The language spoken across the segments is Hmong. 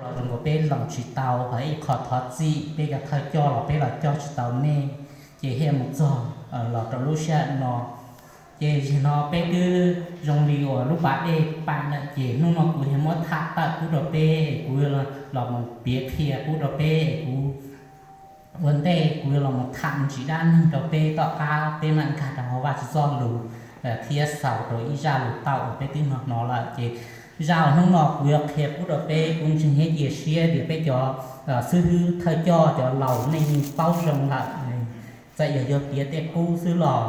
los zoo nkaus peb hloov tsis tau, ho ib qho thov txim peb cov thawj coj los peb los coj tsis tau nej, ces thiaj mus txog los rau lub sij hawm no. Ces zaum no peb twb zoo li uas lub pas dej paim lawm, ces hnub no kuv thiaj muab tham tawm pub rau peb es kuv los mus piav qhia pub rau peb es kuv ua ntej kuv yuav los mus tham me ntsis dab neeg rau peb tom qab peb mam nkag rau hauv Vajtswv txoj lus thiab xaus rau ib zaj lus tau uas peb twb hnov hnov lawm. Ces zaj uas hnub no kuv yuav qhia pub rau peb, kuv ntseeg thiab cia siab tias peb cov xib hwb thawj coj cov laus nej yeej paub zoo lawm. Txawm yog yog piav tej qub xwb los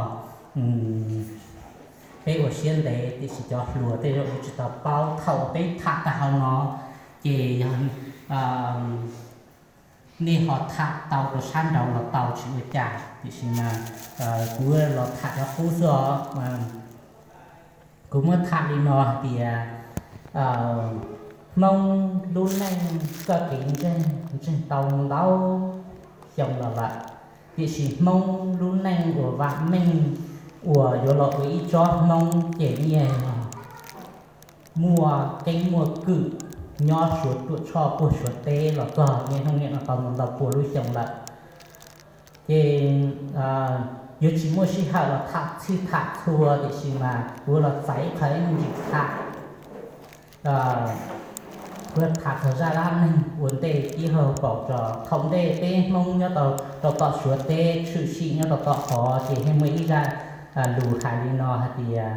peb ua siab ntev, tiam sis cov hluas tej zaum yuav tsis tau paub. Thaum uas peb tham tag hauv no ces yog nej ho tham tau rau sab nraud los tau tsis ua cas, tiam sis mas kuv los tham cov qub xwb os. Kuv muab tham li no hais tias Hmoob lub neej txoj kev ntseeg ntseeg tau ntau xyoo los lawm, tiam sis Hmoob lub neej uas vam meej uas yuav los ua ib tsob Hmoob ces niaj muaj keeb muaj kwm nyob Suav ruam tshoj puag Suav teb los txog niaj hnub niam no tau ntau pua lub xyoo lawm. Ces yuav tsis muaj sij hawm los tham txhij tham txhua, tiam sis mas kuv los txais ib qho ib me ntsis tham. Kuv tham txog zaj dab neeg ua ntej ib hauv paus tso. Thaum ntej peb Hmoob nyob rau tom Suav teb tshwm sim nyob rau tom qhov ces thiaj muaj ib zaj lus hais li no hais tias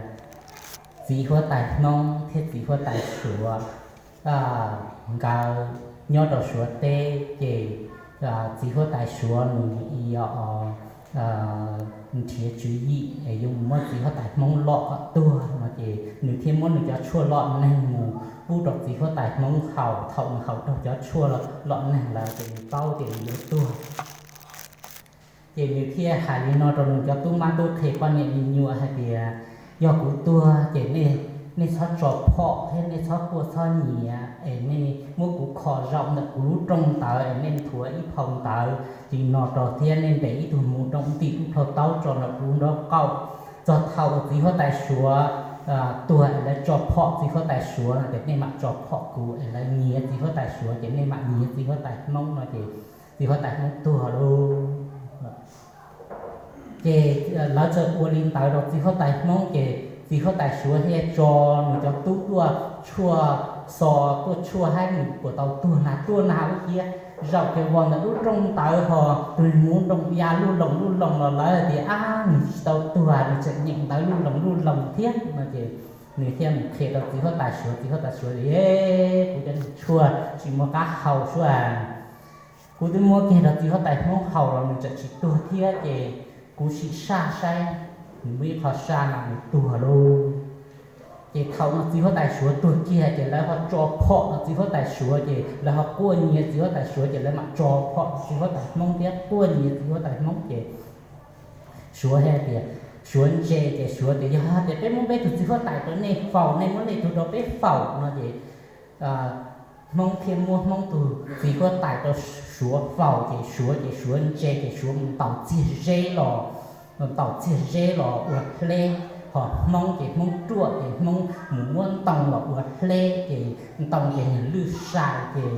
txiv huab tais Hmoob thiab txiv huab tais Suav nkawd nyob rau Suav teb ces txiv huab tais Suav nws nrhiav tswv yim es yuav mus muab txiv huab tais Hmoob lom kom tuag no ces nws thiaj muab nws cov tshuaj lom neeg mus pub rau txiv huab tais Hmoob haus. Thaum nws haus raug cov tshuaj lom neeg lawm ces nws paub tias nws yuav tuag. Ces nws thiaj hais li no rau nws cov tub mab tub qhe poj niam me nyuam hais tias, yog kuv tuag ces nej txhob tso phom thiab nej txhob quaj txhob nyiav es nej muab kuv kho zaum ntawm kuv lub rooj ntawd es nej nthuav ib phau ntawv li no rau thiab nej ntes ib tug mus doom ntim lub plhau taub tso ntawm kuv nraub qaum. Txog thaum uas txiv huab tais Suav tuag es lawv tso phom txiv huab tais Suav no ces nej mam tso phom kuv es lawv nyiav txiv huab tais Suav ces nej mam nyiav txiv huab tais Hmoob no ces txiv huab tais Hmoob tuag lauj. Ces lawv txawm ua li ntawd rau txiv huab tais Hmoob ces txiv huab tais Suav thiaj tso nws cov tub tuaj tshuaj xo, tuaj tshuaj hab nws puas tau tuag nag tuaj nag ub ciav zaum kiag vos ntawm lub rooj ntawd ho tus mus nroo ya luj loos luj loos los lawv tias, ab, nws tsis tau tuag, nws tseem nyeem ntawv luj loos luj loos thiab no ces nws thiaj mus qhia rau txiv huab tais Suav. Txiv huab tais Suav tias, kuv cov niag tshuaj tsis muaj qab haus suab, kuv twb muab kiag rau txiv huab tais Hmoob haus los nws tseem tsis tuag thiab ces kuv sim saj saib, nws muaj ib qho saj no nws tuag lauj. Ces thaum no txiv huab tais Suav tuag kiag ces lawv ho tso phom rau txiv huab tais Suav ces lawv ho quaj nyiav txiv huab tais Suav ces lawv mam tso phom rau txiv huab tais Hmoob thiab quaj nyiav txiv huab tais Hmoob ces Suav thiaj tias, Suav ntse ces Suav tias, yog tias peb muab peb tug txiv huab tais rau nej faus, nej muab nej tug rau peb faus no ces Hmoob thiaj muab Hmoob tug txiv huab tais rau Suav faus ces Suav ces Suav ntse ces Suav mus ntaus txiag zeb los, ntaus txiag zeb los ua hleb, ho Hmoob ces Hmoob ruam ces Hmoob mus muab ntoo los ua hleb ces ntoo ces nws lwj sai ces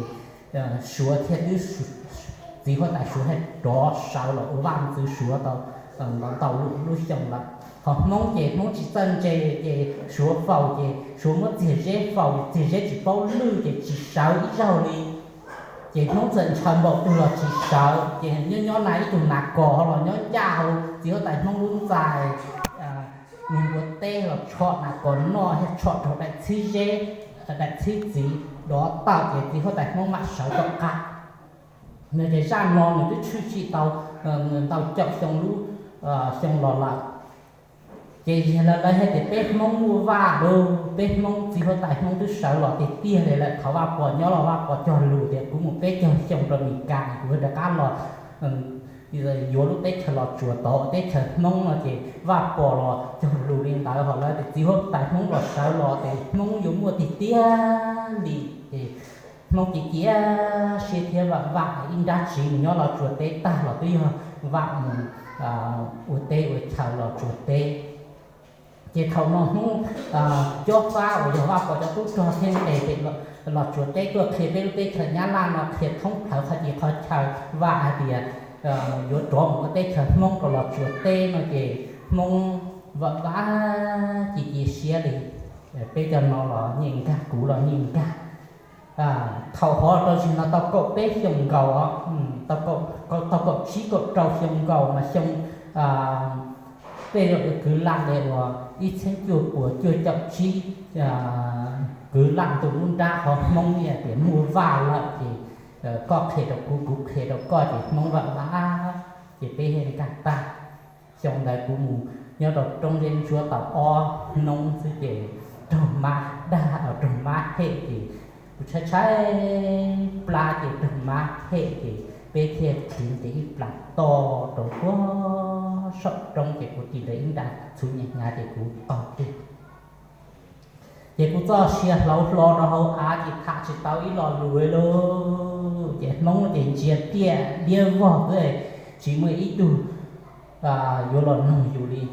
Suav thiaj twb, txiv huab tais Suav thiaj rov sawv los ua vaj ntxwv Suav tau ntau ntau lub xyoo lawm. Ho Hmoob ces Hmoob tsis txawj ntse ces Suav faus ces Suav muab txiag zeb faus, txiag zeb tsis paub lwj ces tsis sawv ib zaug li. Ces Hmoob txawm ntshaw npaum twg los tsis sawv, ces nyob nyob na ib tug nas kos ho los nyob ncaj hauv txiv huab tais Hmoob lub ntxais, nws npua teb los tshom nas kos noj thiab tshom rau daim txhib zeb, daim txhib txiv dov tawm ces txiv huab tais Hmoob mam sawv tom qab. Nws ces zaj no nws twb tshwm sim tau ntau caum xyoo lub xyoo los lawm. Ces yog lawv thiaj tias peb Hmoob muaj vaj lauj, peb Hmoob txiv huab tais Hmoob twb sawv los tiag tiag li lawm, thaum Vaj Pos nyob los Vaj Pos cog lus tias kuv mus peb caug xyoo rau Mes Kas kuv rov qab los yuav lub teb chaws Los Tsuas tod ua teb chaws Hmoob no ces Vaj Pos los cog lus li ntawd, ho lawv tias txiv huab tais Hmoob los sawv los ces Hmoob yuav muaj tiag tiag li. Ces Hmoob cia cia siab thiab vam vam ib nrab tsiv mus nyob Los Tsuas teb tag los twb yog vam mus ua teb ua chaw Los Tsuas teb. Ces thaum no Hmoob cob fab uas yog Vaj Pos cov tub rog thiaj nqes pem Los Tsuas teb tuaj qhia peb lub teb chaws Nyab Laj no qhia thoob plaws qhov ci qhov chaw, vam hais tias yuav rov mus ua teb chaws Hmoob rau Los Tsuas teb no ces Hmoob vam vam ci cia siab li. Peb cov no los nyem nkag, kuv los nyem nkag. Thaum hov rau txij no tau kaum peb xyoo nkaus os, tau kaum tsib kaum rau xyoo nkaus mas xyoo tej zaum yuav kwv lam li uas ib txhiab cuaj puas cuaj caum tsib, kwv lam ntu lub nrab qhov Hmoob tias muaj vaj lawm ces koj qhia rau kuv, kuv qhia rau koj ces Hmoob vam vam, ces peb thiaj nkag tag. Xyoo ntawd kuv mus nyob rau roob zeb ntsuab tau ob hnub xwb ces raug mab dag, raug mab hem ces kuv tshaib tshaib plab ces raug mab hem ces peb thiaj khiav nce ib plas toj rau puag saum roob ces kuv tis ntawd ib nra txhuv hnyav hnyav ces kuv qaug kiag. Ces kuv txoj sia hlauv hlo rau hauv av ces tham tsis tau ib lo lus li lauj. Ces Hmoob ces ntsia tiaj liab vog xwb, tsis muaj ib tug yuav los noog yus li.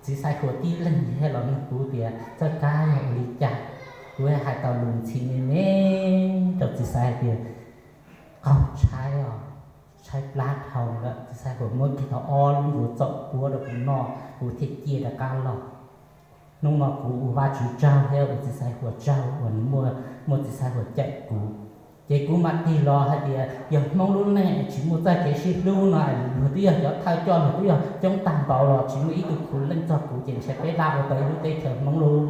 Txiv Xaiv Huas tib leeg thiaj los noog kuv tias Txawj Kab, yog ua li cas? Kuv hais tau lus ntxhi me me rau Txiv Xaiv hais tias qaug tshaib os, tshaib plab dhau lawm. Txiv Xaiv Huas muab kiag tau ob lub ncuav txaum puab rau kuv noj kuv thiaj ciaj rov qab los. Hnub no kuv ua Vajtswv tsaug thiab ua Txiv Xaiv Huas tsaug uas nws muaj Txiv Xaiv Huas cawm kuv. Ces kuv mam tig los hais tias yog Hmoob lub neej tsis muaj txoj kev sib hlub no, luag twb yog cov thawj coj, luag twb yog coob tag npaum los tsis muaj ib tug khuv leej txog kuv ces ntshe peb laj ua tau ib lub teb chaws Hmoob lauj.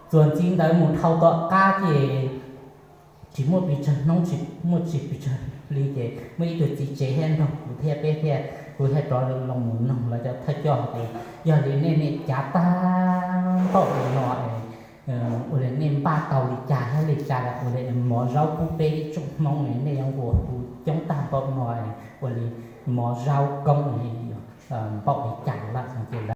Txuas ntxiv ntawd mus dhau tom qab ces tsis muaj pes tsawg hnub, tsis muaj tsis pes tsawg hli ces muaj ib tug txiv tsev thiaj nrog kuv thiab peb thiaj, kuv thiaj rov los mus noog lawv cov thawj coj hais tias yog li nej niaj cav tag npaum li no es ua li nej npaj tau li cas thiab li cas lawm, ua li mov zaub pub peb ib tsoom Hmoob li nej yuav nquas hu coob tag npaum no, ua li mov zaub koob li npaum li cas lawm no ces